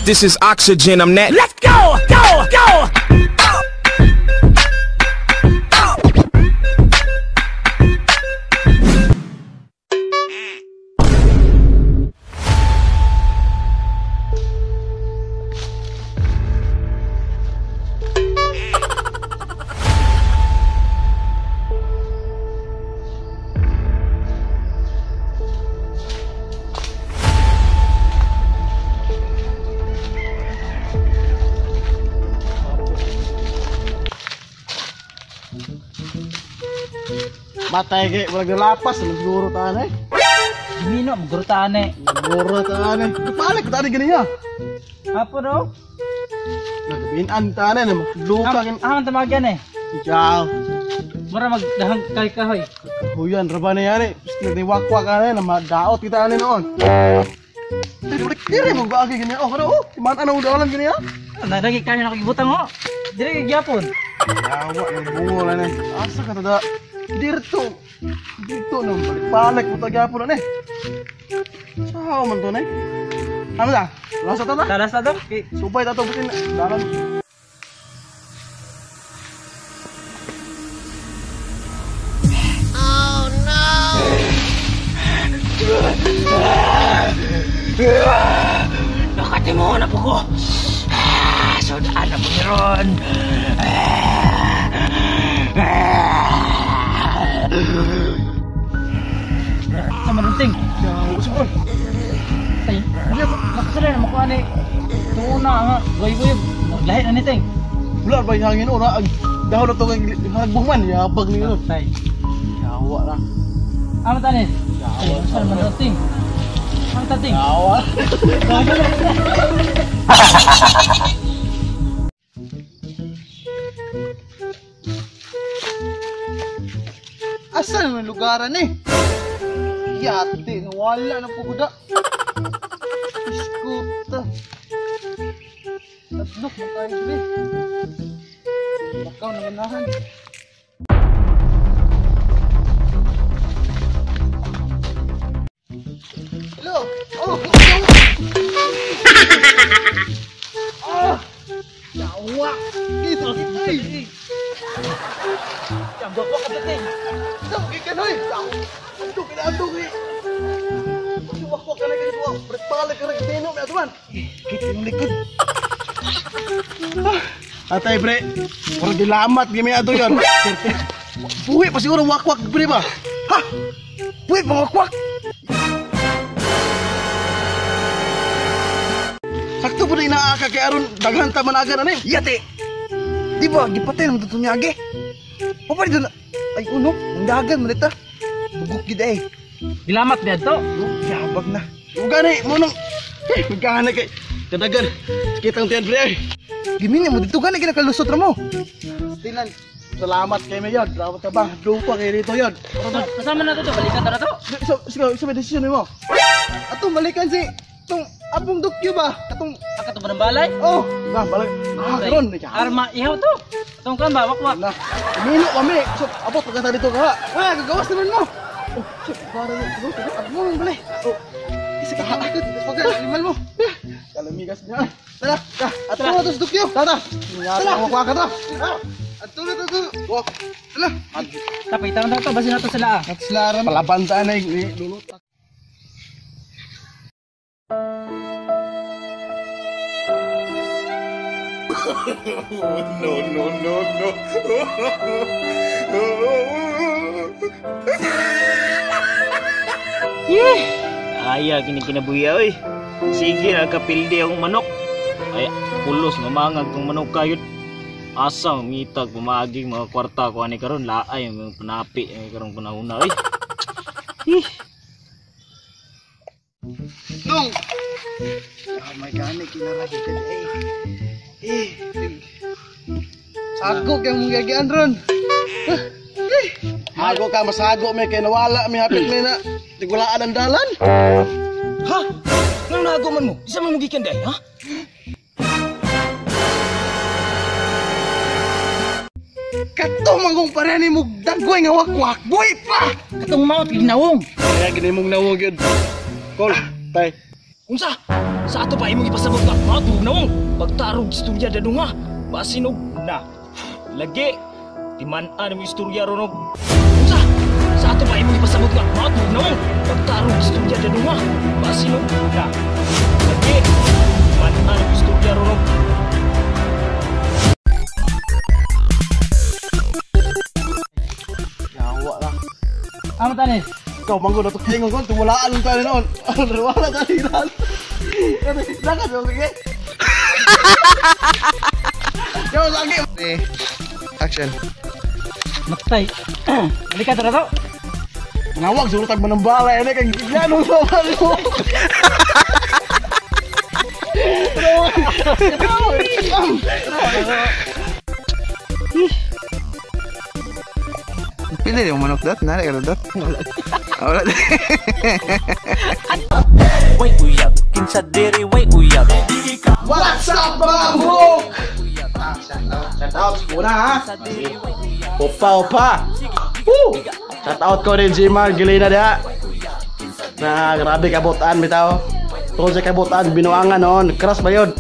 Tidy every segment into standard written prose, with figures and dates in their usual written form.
This is oxygen, I'm that. Let's go! Go! Go! Matay kay walang nalapas, naguro taan eh. Gimino, maguro taan eh. Naguro taan eh. Kapalik taan eh ganiya. Apo no? Nagbinan taan eh, magluka. Ahang tamagyan eh. Ikaw. Mura magdahang kahoy. Kahoyan, raba na yan eh. Nagniwakwak ka na eh, madaot kita eh noon. Dire mo ba agi ganiya? Oh, kano oh? Iman anong dalan ganiya? Nadagi kayo nakikibutang ho. Dire gyapon. Yawa, nagbungo na eh. Asa ka tada? Dito. Dito nang balik-balik mo tagyapon na eh. Sao man to na eh? Ano da? Lasa ta ta? Lasa ta? Subay ta to butin dalan. Oh no. Nakatimuon na po ko. Sudaan na po ni Ron. Sa manunting. Tay, nakasala na makuha ni. Tuon na nga, goy-goy. Lahi na ni ting. Wala ba yung hangin ora? Ang dahon na ito ng buman, yabag ni yun. Tay. Yawa na. Ano tanis? Yawa. Sa manunting. Ano tating? Yawa. Asa naman lugaran eh? Yate, nawala na po kuda. Iskuta. Tatlok na tayo dili. Bakaw na manahan. Hello! Oh! Ah! Yawa! Kita kita eh! Ang gwapo ka dati! Sabi ka na eh! Andok ka na andok eh! Wakwak ka na ganito! Balik ka na ganito! May atuman! Kita yung likod! Atay pre! Parang dilamat gimi ato yun! Buhi pa siguro wakwak pre ba? Ha? Buhi pa wakwak! Sakto po na inaaka kay aron daghan ta managan ani. Yate! Di ba gipatay naman ito niyagi? O pa dito na... Ay uno, ang dagan mo nita. Bugok gid eh. Dilamat ba ito? Yabag na. Ugani mo nang... Eh, magkahana kay... Kadagan. Kitang tiyan pre ay. Gimini mo dito gani kinakalusot ra mo. Tinan. Salamat kay Mayor. Salamat sa ba. Lupa kay dito yon. Kasama na to, balikan na to. So, so may desisyon mo. Atong balikan si... Itong abong dukyo ba? Atong... Akato ba ng balay? Oh! Ba, balik. Ah, karon. Arma, ihaw to. Atong kan ba, wakwak. Na. Mino kami. So, abot pagkata dito ka. Ah, gagawas naman mo. Oh, shit. Para na. Abong mo balay. Oh. Isa ka hakot. Pagka, limal mo. Kalamigas niya. Tara, ato na to sa dukyo. Tara. Tara. Wakwak ka to. Ato na to. Wak. Tara. Tapay, tawon na to. Basin na to sila. At sila ram. Palaban na yung lulutak. No, no, no, no. Yeh! Aya, kini kinabuya oy. Sige na kapildi akong manok. Ay, pulos mamangag tong manok kayod. Asa mitag pumaging mga kwarta ko ani karon laay ang panapi ang karong panahon oy. Ih. Nung. Oh my God, kinaragi ka eh. Eh, sago kay mong gagian ron. Hago ka, masago may kay nawala, may hapit may na. Tigulaan ang dalan. Ha? Nang nago man mo? Isa man mo gikan day, ha? Kato manggong pareha ni mo dagway nga wakwak, buhi pa. Katong maot ginawong. Kaya gini mong nawong yun. Kol, tay. Unsa? Sa ato pa imong ipasabot nga matug nawong pagtarog istorya dadunga. Basinog na. Lagi timan-an mo istorya ron og. Unsa? Sa ato pa imong ipasabot nga matug nawong pagtarog istorya dadunga. Basinog na. Lagi timan-an mo istorya ron og. Yawa lah. Amo tanis. Ikaw manggo na to kingon kon tumulaan lang tayo noon. Wala tayo noon. Dagan mo sige. Yo lagi. Action. Matay. Balikan ta to. Ngawag siguro tag manambala ini kay gano sa mo. Pili yung manok dot, nari ka dot. Wala. Way uyab, kinsa diri way uyab. What's up mga buhok? Shout out muna ha. Opa opa. Woo! Shout out ko din Jimar Gilina dia. Na grabe kabutan bitaw. Tungkol sa kabutan binuangan noon, crush ba yun?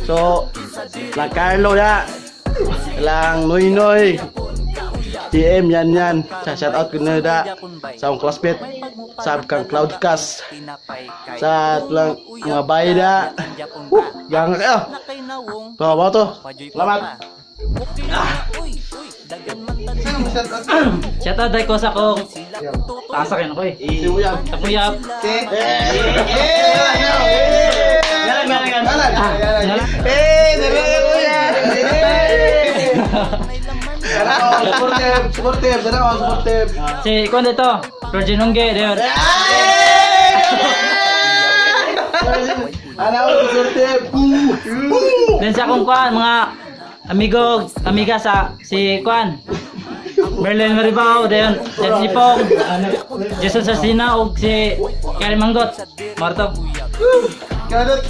So, lang Carlo dia. Lang Noy Noy. TM yan yan. Shout out ko na da sa akong classmate sa kang Cloudcast sa lang mga bay da. Ganga kayo. So, ba to? Salamat. Sino mo shout out? Shout out dai ko sa akong taasa kayo ko eh. Si Uyab. Sa kuyab. Si. Galang galang galang. Eh, dere kuya. Supportive, supportive, sana all supportive. Si kuan dito. Virgin Hungge dayon. Ana supportive. Then sa akong kuan mga amigo, amiga sa si kuan. Merlin Maribao, dayon Jet Sipong, Jason Sarsina ug si Karen Manggot. Marto. Kadot.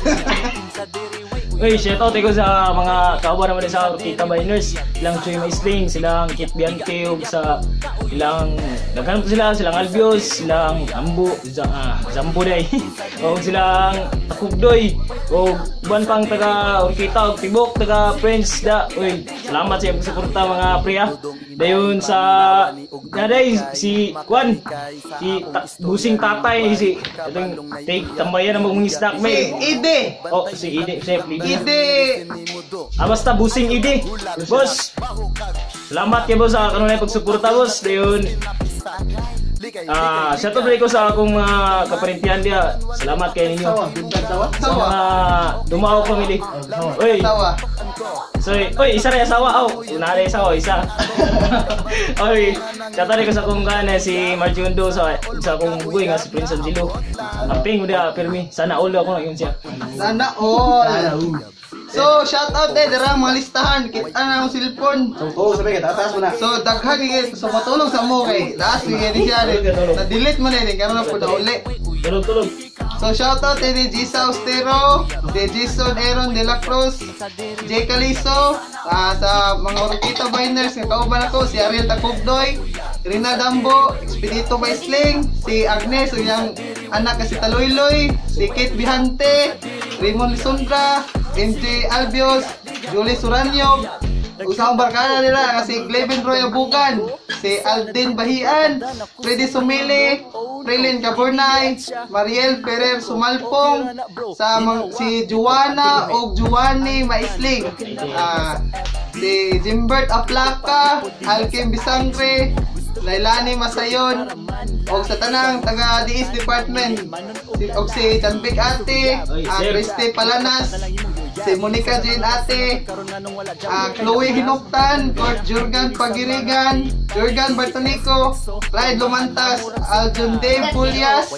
Uy, shout out ko sa mga kauban naman sa Orquita Miners. Ilang Choy Maisling, silang Kit Biante, ug sa ilang daghan po sila, silang Albios, silang Ambo, Zambo day. O silang Takugdoy, o uban pang taga Orquita ug Tibok, taga Friends da. Uy, salamat sa iyong suporta mga pre ah. Dayon sa naday si Kwan, si Busing Tatay, si itong take tambayan ang mga snack Si may. Ide. Oh, si Ide, chef, Ide. Ide. Ah, basta Busing Ide. Boss, salamat kay boss sa kanunay pagsuporta boss. Dayon. Shout out ko sa akong mga kaparintihan diha. Salamat kay ninyo. Sa mga Dumao family. Oy, Tawa. so, oy, isa rin asawa. Oh, una rin asawa, isa. Oy, shout out ko sa akong gana si Marjundo sa akong bugoy nga si Prince Angelo. Amping mo diha pirmi. Sana all ako na yun siya. Sana all. So, shout out eh, dira mga listahan. Kita na akong cellphone. Oo, sabi ka, tataas mo na. So, daghan ni so matulog sa mo kay. Taas ni ni siya ni. Na-delete mo na ni karon na pud na uli. Tulog, tulog. So, shout out eh ni Gisa Austero, si Jason Aaron De La Cruz, Jay Caliso, sa mga Orquita Biners nga kauban ako, si Ariel Takugdoy, Rina Dambo, Expedito Baisling, si Agnes, ug iyang anak nga si Taloyloy, si Kate Bihante, Raymond Lisondra, MJ Albios, Julie Suranyo, ug sa akong barkada nila nga si Glevin Roy Abugan, si Alden Bahian, Freddy Sumili, Prilin Caburnay, Mariel Ferrer Sumalpong, sa si Juana og Juani Maisling, si Jimbert Aplaca, Alkim Bisangre, Lailani Masayon, og sa tanang taga DS Department, og si Chanbik Ate, Christy Palanas, si Monica Jane Ate, Chloe Hinuktan, Kurt Jurgen Pagirigan, Jurgen Bartonico, Clyde Lumantas, Aljon Dave Pulias,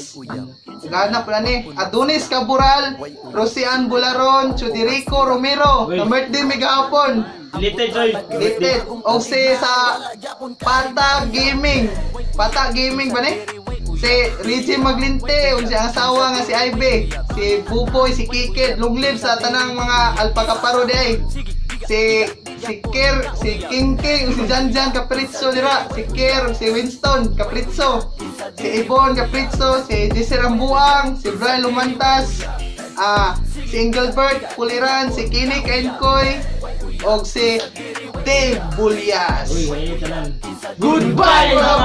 ganap na ni Adonis Cabural, Rosian Bularon, Chudirico Romero, na birthday mi gahapon. Deleted, oy. Deleted. O si sa Pata Gaming. Pata Gaming ba ni? Si Richie Maglinte, o si ang asawa nga si Ivy, si Buboy, si Kikit, long live sa tanang mga alpakaparo di ay. Si Ker, si King King, si Janjan Capricho dira, si Ker, si Winston Capricho. si Ibon Caprizzo, si Jesse Rambuang, si Brian Lumantas, si Engelbert Puliran, si Kenny Kainkoy, og si Dave Bulias. Goodbye, mga.